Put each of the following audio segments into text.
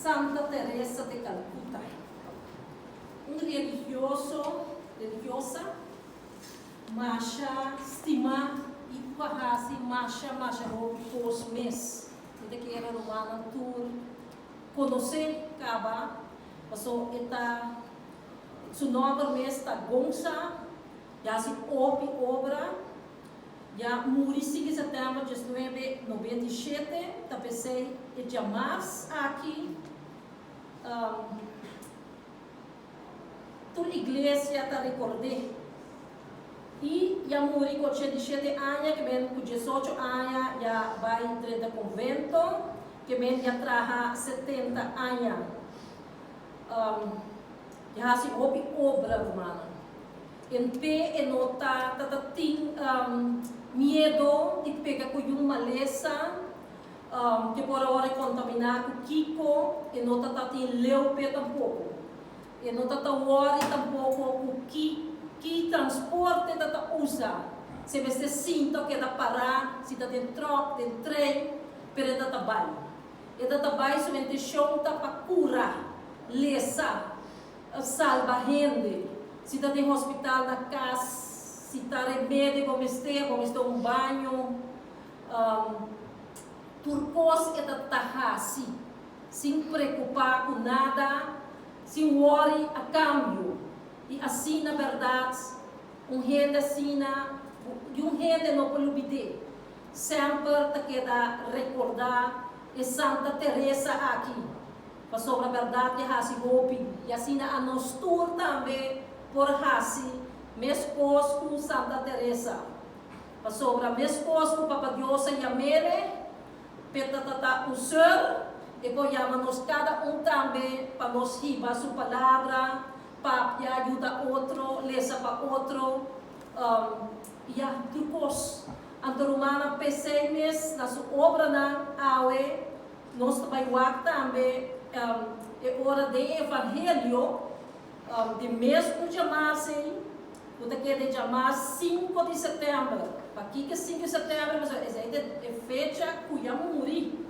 Santa Teresa de Calcuta. Un religioso, religiosa, masha stimá i ku a hasi masha masha hopi kos mes. Mi ta kere rumannan tur konosé kaba, paso e ta, su nòmber mes ta Gonza, i a hasi hopi obra. Ya muri 5 sèptèmber 1997, ta p'esei e djamars aki tur iglesia ta rekord'é. I ya muri ku 87 aña, ke men ku 18 aña ya bai drenta konvento, ke men ya traha 70 aña. Ya hasi hopi obra, rumannan. NP e no ta ta tin miedo di pega ku yun malesa ke por a wòrdu kontaminá ku kiko, e no ta ta tin leu p'e tampoko. E no ta ta wòri tampoko ku ki ki transporte ta ta usa, si e mester sinta o keda pará, si ta den tròk, den trein, pero e ta ta bai. E ta ta bai su inteshon ta pa kura, lesa. Salba hende. Si ta den hospital, na kas, si ta remedi bo mester, bo mester un baño, tur kos e ta ta hasi sin preokupá ku nada, sin wòri a kambio. I asina bèrdat un hende asina, di un hende no por lubid'é. Semper ta keda rekordá e Santa Teresa aki. Pasobra bèrdat e hasi hopi, i asina anos tur tambe por hasi meskos ku Santa Teresa. Pasobra meskos ku Papa Dios a yam'ele p'e ta ta un sùr, e por yama nos kada un tambe pa nos hiba su palabra, papia, yuda otro, lesa pa otro, i ya, tur kos. Anto rumannan p'esei mes na su obranan awe. Nos ta bai wak tambe e ora den e Evangelio di mes un djamás ei, ku ta keda e djamás 5 di sèptèmber. Pakiko e 5 di sèptèmber? Pasobra esei ta e fecha ku ya muri.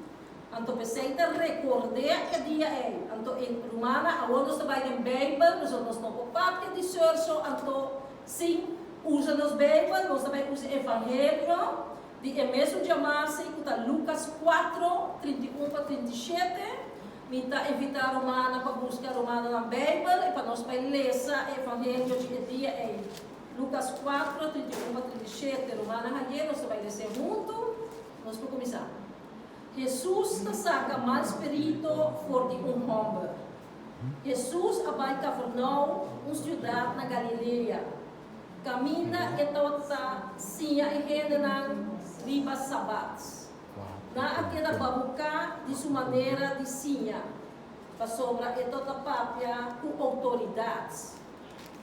Anto p'esei ta rekord'é e dia ei. Anto e rumannan, awor nos ta bai den Beibel, pasobra nos no por papia di sörso anto sin usa nos Beibel, nos ta bai usa e Evangelio. Di e mesun djamarsi ku ta Lukas 4, 31 pa 37, mi ta invitá rumannan pa buska rumannan Beibel i pa nos bai lesa e evangelio di e dia ei. Lukas 4, 31 pa 37. Rumannan hañ'é, nos ta bai les'é huntu. Nos por kuminsá. Hesus ta saka mal spiritu for di un hòmber. Hesus a bai Kafarnaum, un siudat na Galilea. Kaminda e tabata siña e hendenan riba Sabat. Nan a keda babuká di su manera di siña, pasobra e tabata papia ku outoridat.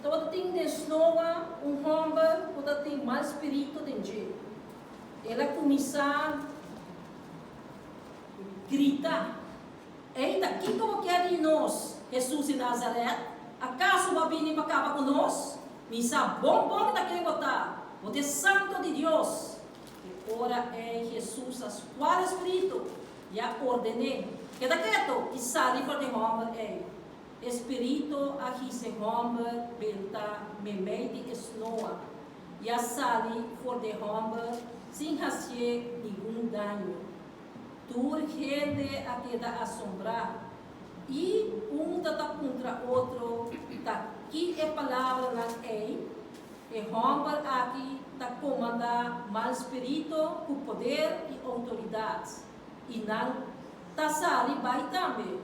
Tabata tin den snoa un hòmber ku tabatin mal spiritu den dje. El a kuminsá grita, Ei, ta kiko bo kier di nos, Hesus di Nazaret? Akaso bo a bini pa kaba ku nos? Mi sa bon bon ta ken bo ta, bo ta e Santo di Dios! E ora ei Hesus a skual e spiritu i a orden'é, Keda ketu i sali for di e hòmber ei. E spiritu a hisa e hòmber benta meimei di e snoa i a sali for di e hòmber sin hasié ningun daño. Tur hende a keda asombrá, i un ta ta puntra otro, Ta ki e palabranan ei? E hòmber aki ta komandá mal spiritu ku poder i outoridat, i nan ta sali bai tambe.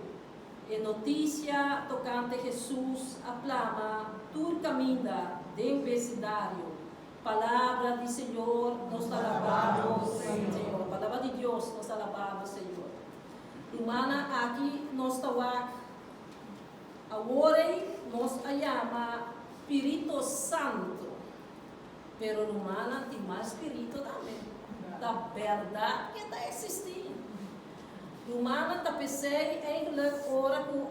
E notisia tokante Hesus a plama tur kaminda den besindario. Palabra di Señor, nos ta alabá bo, Señor. Palabra di Dios, nos ta alabá bo, Señor. Rumannan, aki nos ta wak awor ei nos a yama Spirito Santo. Pero rumannan, tin mas spirito tambe. Ta bèrdat ke ta eksistí. Rumannan, ta p'esei eigenlijk ora ku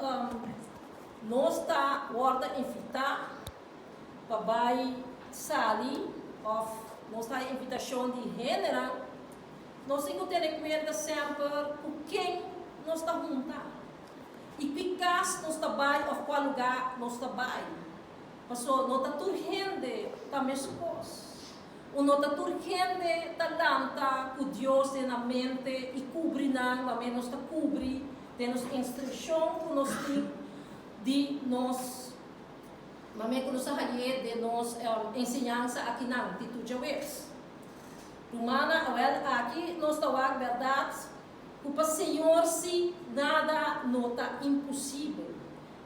nos ta wòrdu invitá pa bai sali òf nos ta haña invitashon di hendenan, nos tin ku tene kuenta semper ku ken nos ta hunta. nos ta bai òf kua lugá nos ta bai. Paso no ta tur hende ta meskos. Un no ta tur hende ta lanta ku Dios den nan mente i kubri nan ma nos ta kubri den nos instrukshon ku nos tin di nos mame ku nos a hañ'é den nos enseñansa akinan di tur djaweps. Rumannan, awèl aki nos ta wak bèrdat ku pa Señor sí nada no ta imposibel.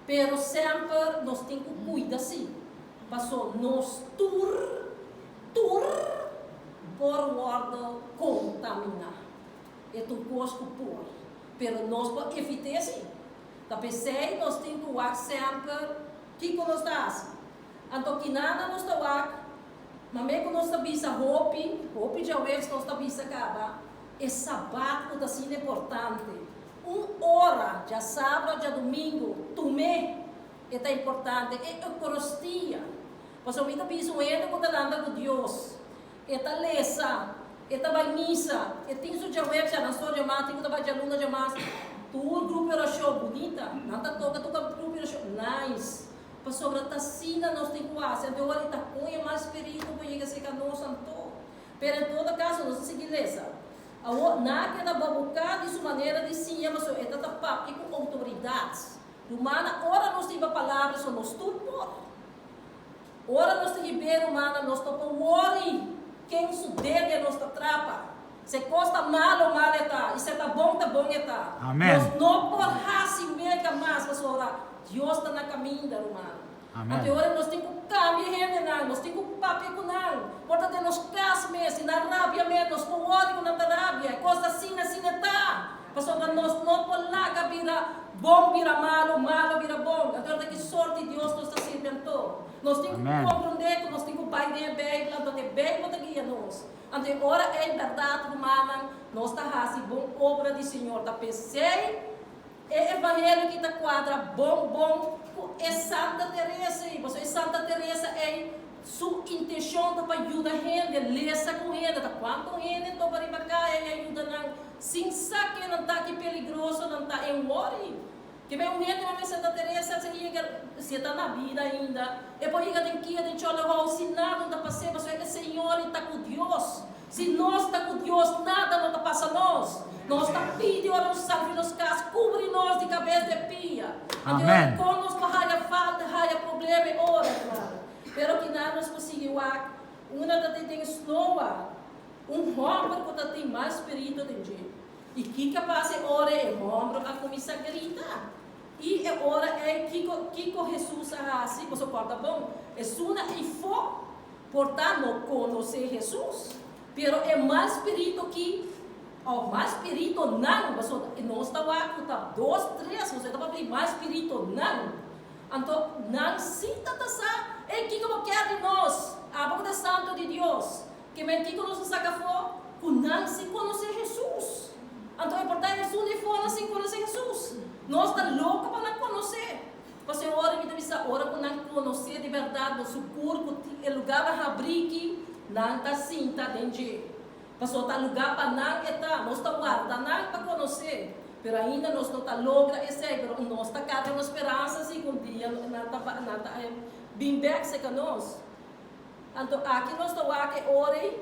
Pero semper nos tin ku kuida sí, paso nos tur, tur por wòrdu kontaminá. E ta un kos ku por, pero nos por evit'é sí. Ta p'esei nos tin ku wak semper kiko nos ta hasi. Anto kinana nos ta wak, mamé ku nos ta bisa hopi, hopi djaweps nos ta bisa kaba, e sabat ku ta asina importante. Un ora, djasabra o djadumingu, tum'é. E ta importante, e Eukarostia. Pasobra mi ta bisa un hende ku ta lanta ku Dios, e ta lesa, e ta bai misa, e tin su djaweps, djanason, djamars, tin ku ta bai djaluna, djamars, tur grupo di orashon, bunita, nan ta toka tur grupo di orashon, nice. Pasobra ta asina nos tin ku hasi, anto ora e ta pon e mal spiritu por yega serka nos anto. Pero en todo kaso nos ta sigui lesa. Awor, nan a keda babuká di su manera di siña pasobra e ta ta papia ku outoridat. Rumannan, ora nos riba palabra so nos tur por. Ora nos ta hib'é, rumannan, nos no por wòri ken su dede nos ta trapa. Si e kos ta malo, malo e ta, i si e ta bon, ta bon e ta. Amen. Nos no por hasi wega mas pasobra Dios ta na kaminda, rumannan. Amen. Anto e ora nos tin ku kambia hendenan, nos tin ku papia ku nan. Por ta den nos kas mes, si nan rabia mes, nos por wòrdu ku nan ta rabia. E kos ta asina, asina e ta. Pasobra nos no por laga bira bon bira malu, malu bira bon. Anto e ora ta ki sorti Dios nos ta sirbi anto? Nos tin ku Amen. komprondé ku nos tin ku bai den e Beibel, anto e Beibel ta guia nos. Anto e ora ei bèrdat, rumannan, nos ta hasi bon obra di Señor. Ta p'esei E evangelio ki ta kuadra bon bon ku e Santa Teresa ei, pasobra e Santa Teresa ei su intenshon ta pa yuda hende, lesa ku hende, ta kuantu hende topa riba kaya i a yuda nan sin sa ke nan ta, ki peligroso nan ta en wòri. Ke bai un hende mami Santa Teresa si yega, si e ta na bida ainda, e por yega den kia den Chole House sin nada no ta pas'é, pasobra e Señor i ta ku Dios. Si nos ta ku Dios, nada no ta pasa nos. Nos ta pidi ora nos sali di nos kas, kubri nos di kabes te pia. Anto e ora Amen. kon nos por haya falta, haya problema e ora, hermano. Pero kinan nos por sigui wak, una ta tin den snoa, un hòmber ku ta tin mal spiritu den dje. I kiko a pasa e ora e hòmber a kuminsá grita? I e ora ei kiko kiko Hesus a hasi? Boso kòrda bon, esun a ifó Por ta no konosé Hesus, pero e mal spiritu ki, òf mal spiritonan, pasobra nos ta wak ku ta dos, tres, nos e ta papia di mal spiritonan. Anto nan sí ta ta sa, Ey, kiko bo kier di nos? Abo ku ta e Santu di Dios. Ke men kiko nos a saka afó? Ku nan sí konosé Hesus. Anto e por ta esun di afó nan sin konosé Hesus. Nos ta loko pa nan konosé. Pasobra e ora mi ta bisa, ora ku nan konosé di bèrdat bo sukur ku tin e lugá pa habriki, nan ta sinta den dje. Pasobra ta lugá pa nan e ta. Nos ta warda nan pa konosé, pero ainda nos no ta logra esei. Pero nos ta karga nos speransa si ku un dia nan ta nan ta bin bèk serka nos. Anto aki nos ta wak e ora ei,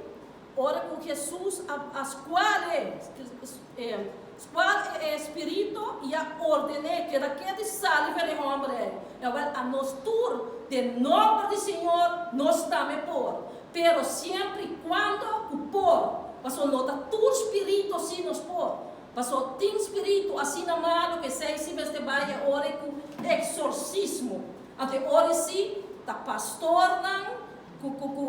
ora ku Hesus a a skual e skual e spiritu i a orden'é, keda ketu i sali for e hòmber ei. Awèl, a nos tur, den nòmber di Señor, nos tambe por, pero siempre i kuando ku por, pasobra no ta tur spiritu así nos por, pasobra tin spiritu asina malu ku esei si mester bai e ora ei ku eksorsismo. Anto e ora si ta pastornan ku ku ku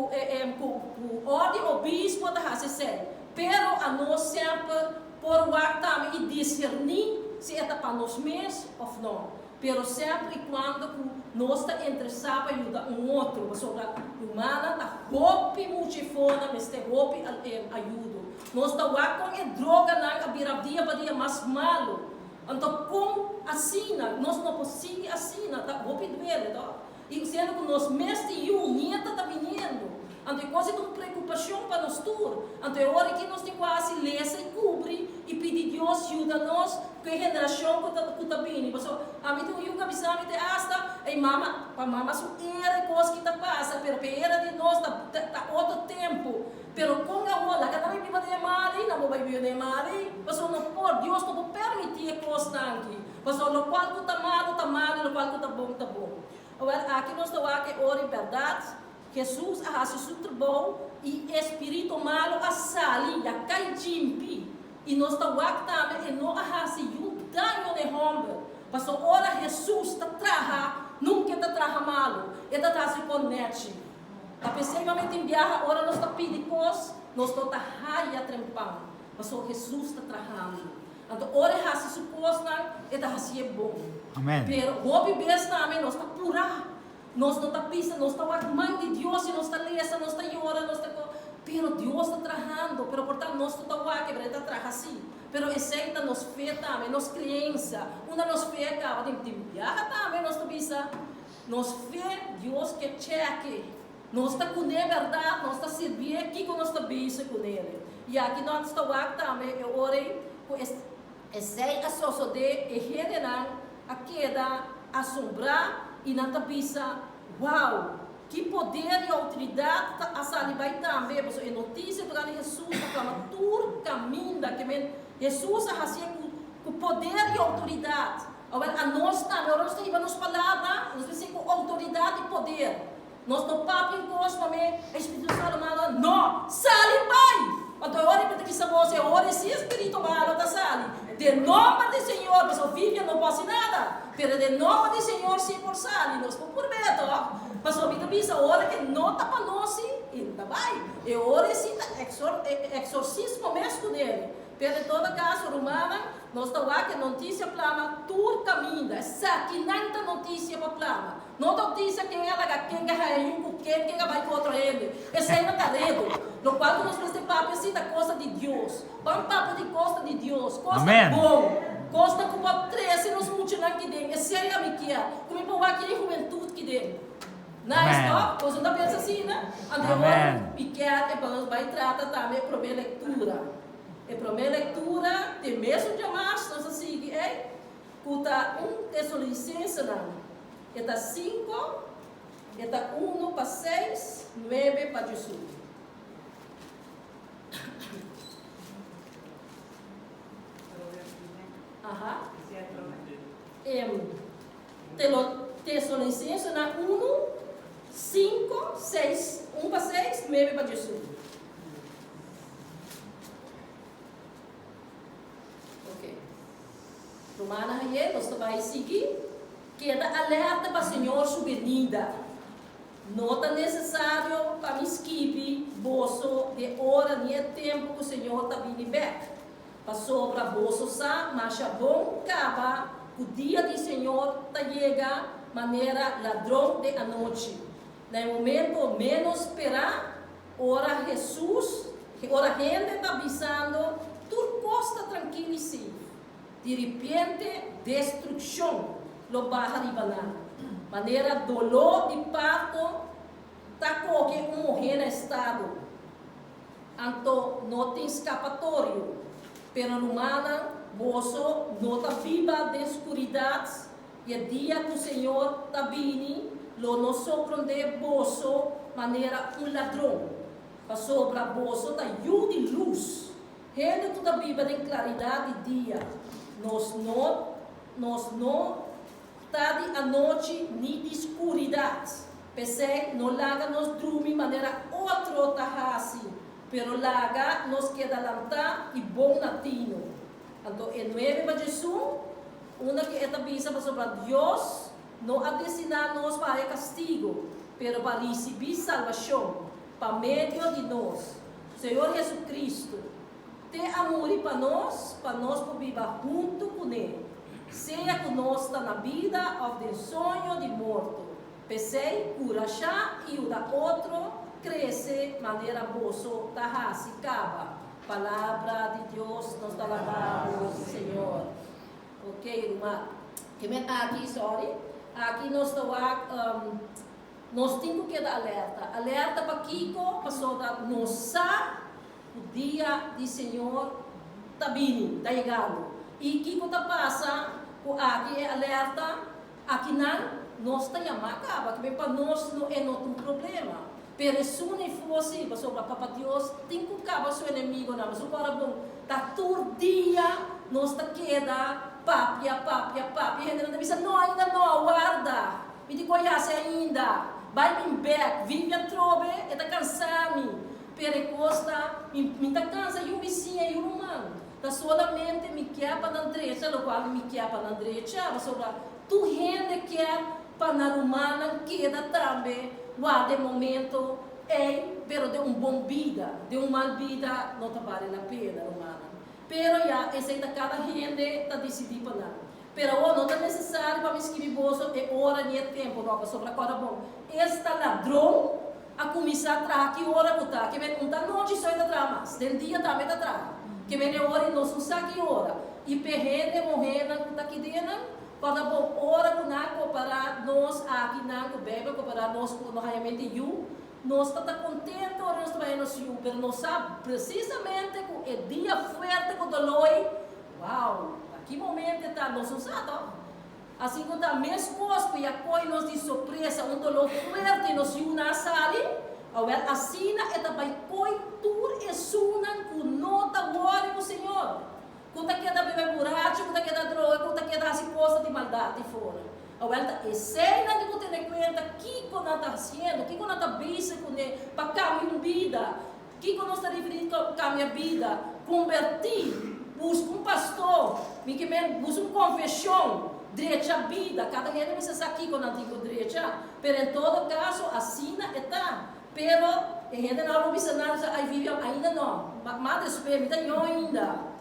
ku ku orde obispo ta hasi esei. Pero anos semper por wak tambe i disherní si e ta pa nos mes òf no. Pero semper i kuando ku nos ta interesá pa yuda un otro, pasobra rumannan ta hopi mucha efona mester hopi ayudo. Nos ta wak kon e droganan a bira dia pa dia mas malu. Anto kon asina nos no por sigui asina? Ta hopi duele, to? I siendo ku nos mes di yu, nieta ta biniendo. Anto e kos ei ta un preokupashon pa nos tur. Anto e ora aki nos tin ku hasi lesa i kubri i pidi Dios yuda nos ku e generashon ku ta ku ta bini. Pasobra ami tin un yu ku a bisa mi te asta, Ey mama, pa mama su era e kos ki ta pasa, pero pa e era di nos ta ta otro tempu. Pero kon awor, laga nan bai biba den e mar ei, nan por bai biba den e mar ei. Pasobra no por, Dios no por permití e kosnan aki. Pasobra lokual ku ta malu ta malu i lokual ku ta bon ta bon. Awèl, aki nos ta wak e ora i bèrdat, Hesus a hasi su trabou i e spiritu malu a sali i a kai djimpi. I nos ta wak tambe e no a hasi yu daño n'e hòmber, pasobra ora Hesus ta traha, nunka e ta traha malu, e ta hasi kon nèchi. Ta p'esei mami tin biaha ora nos ta pidi kos, nos no ta haya trempan, pasobra Hesus ta trahando. Anto ora e hasi su kosnan, e ta hasié bon. Pero hopi bes tambe nos ta purá. Nos no ta bisa, nos ta wak man di Dios i nos ta lesa, nos ta yora, nos ta ko, pero Dios ta trahando, pero por ta nos no ta wak e, pero e ta traha si. Pero esei ta nos fe tambe, nos creencia. Unda nos fe a caba tin tin biaha tambe nos ta bisa, nos fe Dios ke cheke. Nos ta cune berdad, nos ta sirbié, kico nos ta bisa cunele? I aki nos ta wak tambe e ora ei cu Esei a sosodé, e hendenan a keda asombrá i nan ta bisa, Wou! Ki poder i outoridat ta a sali bai tambe! Pasobra e notisia tokante Hesus a plama tur kaminda. Ke men, Hesus a hasié ku poder i outoridat. Awèl, anos tambe, ora nos ta hiba nos palabra, nos mester ku outoridat i poder. Nos no papia un kos pa me e spiritu santo manda no sali bai anto e ora mi ta bisa boso e ora si e spiritu malo ta sali den nomber di señor pasobra Vivian no por hasi nada pero den nomber di señor si por sali nos por purb'e tok pasobra mi ta bisa ora ke no ta pa nos si e no ta bai e ora si ta exorcismo mes ku debe pero en todo caso rumannan nos ta wak e noticia plama tur kaminda esakinan ta noticia pa plama. No ta bisa ken a laga ken a haña yu ku ken, ken a bai ku otro hende. Esei no ta redo. Lokual ku nos mester papia si ta kosa di Dios. Ban papia di kosta di Dios, kos ta bon, kos ta ku por trese nos muchanan ki den. Esei ami kier, ku mi por wak e hubentut ki den. Nice, no? Boso no ta pensa asina? Anto e ora ku mi kier e pa nos bai trata tambe e promé lektura. E promé lektura te mesun djamars nos a sigui ei. Ku ta un Tesalonicensenan, e ta sinku, e ta unu pa seis, nuebe pa djesun. Aha. Em, Telo, Tesalonicensenan unu, sinku, seis, un pa seis, nuebe pa djesun. Ok. Rumannan ayer nos ta bai sigui keda alerta pa Señor su benida. No ta necesario pa mi skibi boso di e ora ni e tempo cu Señor ta bini bek, pasobra boso sa masha bon caba cu dia di Señor ta yega manera ladron den anochi. Na e momento menos spera, ora Jesus, ora hende ta bisando tur cos ta trankil i safe, Di ripiente destrukshon lo baha riba nan, manera doló di parto ta kohe un muhé na estado. Anto no tin skapatorio. Pero rumannan, boso no ta biba den skuridat, i e dia ku Señor ta bini lo no sorprendé boso manera un ladron, pasobra boso ta yu di lus. Hende ku ta biba den klaridat di dia, nos no nos no ta di anochi ni di skuridat. P'esei no laga nos drumi manera otro ta hasi, pero laga nos keda lantá i bon na tino. Anto e nuebe pa djesun, unda ku e ta bisa pasobra Dios no a destiná nos pa haya kastigu, pero pa risibí salbashon pa medio di nos. Señor Jesucristo, te a muri pa nos, pa nos por biba huntu cuné, sea cu nos ta na bida of den soño di morto. P'esey, curashá i yuda otro crece manera boso ta haci caba. Palabra di Dios, nos ta alabá bo, Señor. Ok, ruman. Ke men aki, sorry, aki nos ta wak. Nos tin ku keda alerta. Alerta pa kiko? Pasobra nos sa ku dia di Señor ta bini, ta yegando. I kiko ta pasa ku aki e alerta? Akinan nos ta yamá kaba, ke pa nos no e no ta un problema. Pero esun e for si, pasobra Papa Dios tin ku kaba su enemigonan. Pasobra ora bon ta tur dia nos ta keda papia, papia, papia. Hendenan ta bisa, No, ainda no, warda. Mi tin ku a hasi ainda. Bai bin bek. Vivian trobe, e ta kansa mi. Pero e kos ta, mi mi ta kansa yu bisiña, yu ruman. Ta solamente mi kier pa nan drecha lokual mi kier pa nan drecha, pasobra tur hende kier pa nan rumannan keda tambe warda e momento ei, pero den un bon bida, den un mal bida no ta bale la pena, rumannan. Pero ya, esei ta kada hende ta disidí pa nan. Pero awor no ta nesesario pa mi skibi boso e ora ni e tempu, no, pasobra kòrda bon, esta ladron a kuminsá traha ki ora ku ta, ke men un ta nochi so e ta traha mas, den dia tambe e ta traha, ke men e ora i nos no sa ki ora. I p'e hende muhénan ku ta kidenan, kòrda bon, ora ku nan a kompará nos akinan ku Beibel kompará nos ku no haña mente yu, nos ta ta kontentu ora nos ta bai nos yu, pero nos sa presisamente ku e dia fuerte ku doloi, Wow! Ta ki momente ta nos usa to? Asin ku ta meskos ku ya koi nos di sorpresa un doló fuerte nos yunan a sali, awel asina e ta bai koi tur esunnan ku no ta wòri ku Señor, ku ta keda bebe burachi, ku ta keda droga, ku ta keda hasi kosnan di maldat di fora. Awel ta eseinan di ku tene kuenta kiko nan ta hasiendo, kiko nan ta bisa kuné pa kambia un bida. Kiko nos ta referí ku kambia bida? Kombertí, buska un pastor, mi ke men buska un konfeshon, drecha bida. Kada hende mester sa kiko nan tin ku drecha, pero en todo kaso asina e ta. Pero e hendenan a lo bisa nan, bisa, Ai Vivian, ainda no, mas despues, mi ta yòn ainda.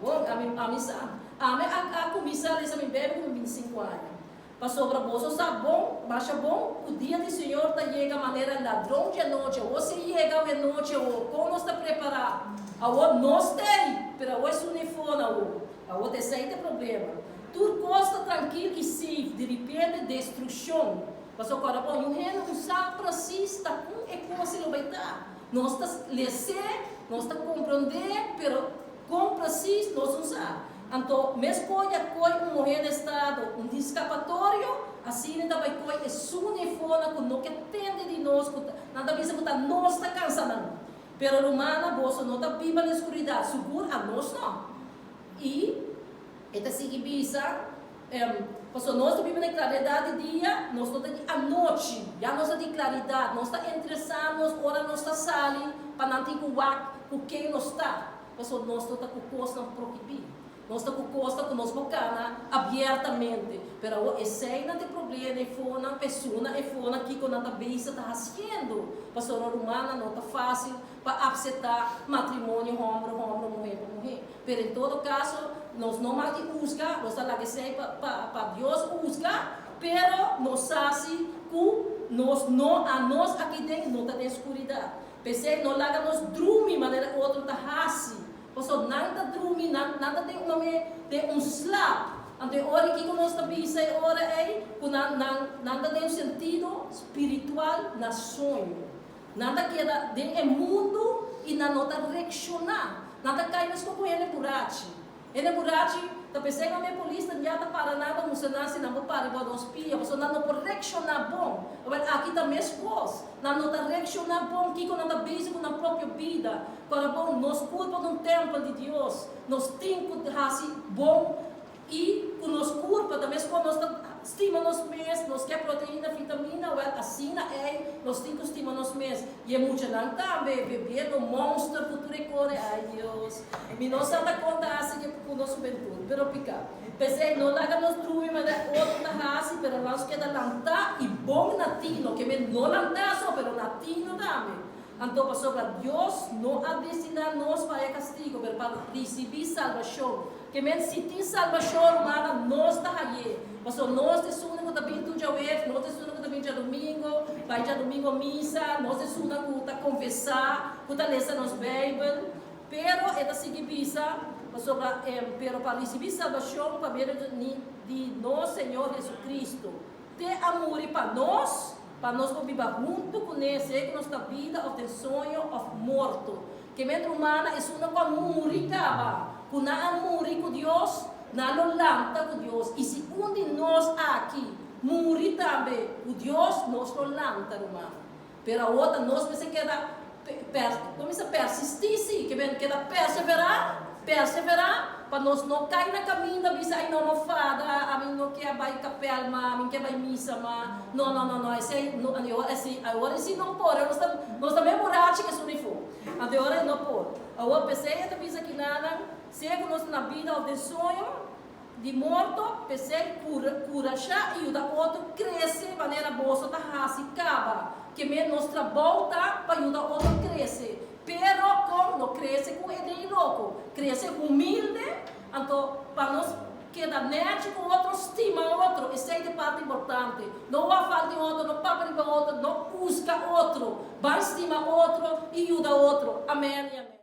Bon, ami ami sa. Ami a a kuminsá lesa mi Beibel ku mi 25 aña. Pasobra boso sa bon, masha bon, ku dia di Señor ta yega manera ladron djanochi. Awor si e yega awenochi awor, kon nos ta prepará? Awor nos ta ei, pero awor esun ei for awor. Awor ta esei ta e problema. Tur kos ta trankil i safe, diripiente destrukshon. Pasobra kòrda bon, niun hende no sa presis ta kon e kos ei lo bai ta. Nos ta les'é, nos ta komprondé, pero kon presis nos no sa. Anto, meskos ya koi un muhé na estado, un tin skapatorio, asina ta bai koi esun efonan ku no ke tende di nos, ku ta, nan ta bisa ku ta nos ta kansa nan. Pero rumannan, boso no ta biba den skuridat, sigur anos no. I e ta sigui bisa, Pasobra nos ta biba den klaridat di dia, nos no ta di anochi. Ya nos ta di klaridat, nos ta interesá nos ora nos ta sali pa nan tin ku wak ku ken nos ta. Pasobra nos no ta ku kosnan prohibí. Nos ta ku kosnan ku nos por kana abiertamente. Pero awor eseinan ta e problema, e fonan, personan e fonan kiko nan ta bisa ta hasiendo. Pasobra rumannan no ta fásil pa apseptá matrimonio hòmber hòmber, muhé pa muhé. Pero en todo kaso nos no mag di husga, nos ta laga esei pa pa pa Dios husga, pero nos sa si ku nos no anos aki den no ta den skuridat. P'esei no laga nos drumi manera otro ta hasi. Pasobra nan ta drumi, nan nan ta den un mame den un slap. Anto e ora kiko nos ta bisa e ora ei? Ku nan nan nan ta den un sentido spiritual na soño. Nan ta keda den e mundu i nan no ta reakshoná. Nan ta kai meskos ku hende burachi. Hende burachi ta pensá ku e polisnan ya ta para nan pa mustra nan si nan por para riba nos pia, pasobra nan no por reakshoná bon. Awel, aki ta meskos. Nan no ta reakshoná bon kiko nan ta bezig ku nan propio bida. Kòrda bon, nos kurpa ta un tèmpel di Dios. Nos tin ku hasi bon i ku nos kurpa. Ta meskos nos ta stima nos mes, nos ke proteina, vitamina, awel asina ei nos tin ku stima nos mes. I e muchanan tambe, bebiendo Monster ku tur e kore, ai Dios, mi no sa ta kon ta hasi ke ku nos hubentud, pero pika. P'esei no laga nos drumi manera otro ta hasi, pero nos keda lantá i bon na tino, ke men no lantá so, pero na tino tambe. Anto pasobra Dios no a destiná nos pa e kastigo, pero pa risibí salbashon. Ke men si tin salbashon, rumannan, nos ta hay'é. Pasobra nos ta esunnan ku ta bin tur djaweps, nos ta esunnan ku ta bin djadumingo, bai djadumingo misa, nos ta esunnan ku ta konfesá, ku ta lesa nos Beibel. Pero e ta sigui bisa, pasobra, pero pa risibí salbashon pa medio di nos Señor Jesucristo, te a muri pa nos. Pa nos por biba huntu kuné, sea ku nos ta bida òf den soño òf morto. Ke men rumannan, esunnan ku a muri kaba, ku nan a muri ku Dios, nan lo lanta ku Dios. I si un di nos aki muri tambe ku Dios, nos lo lanta, ruman. Pero awor ta nos mester keda per, kuminsá persistí, sí, ke men keda perseverá, perseverá, pa nos no kai na kaminda bisa ai no mo fada, ami no ke a bai kapèl ma, mi ke bai misa ma, no no no no esei no esei awor esei no por, nos ta nos ta mes burachi ke su nifó, anto e ora no por. Awor p'esei e ta bisa kinanan, sea ku nos ta na bida òf den soño, Di morto, p'esei curashá i yuda otro crece manera boso ta haci caba. Ke men nos trabou ta pa yuda otro crece, pero con no crece cu edei loco, crece humilde, anto pa nos keda nechi cu otro, stima otro, esei ta e parti importante. No wak falta di otro, no papia riba otro, no husga otro, ban stima otro i yuda otro. Amen i amen.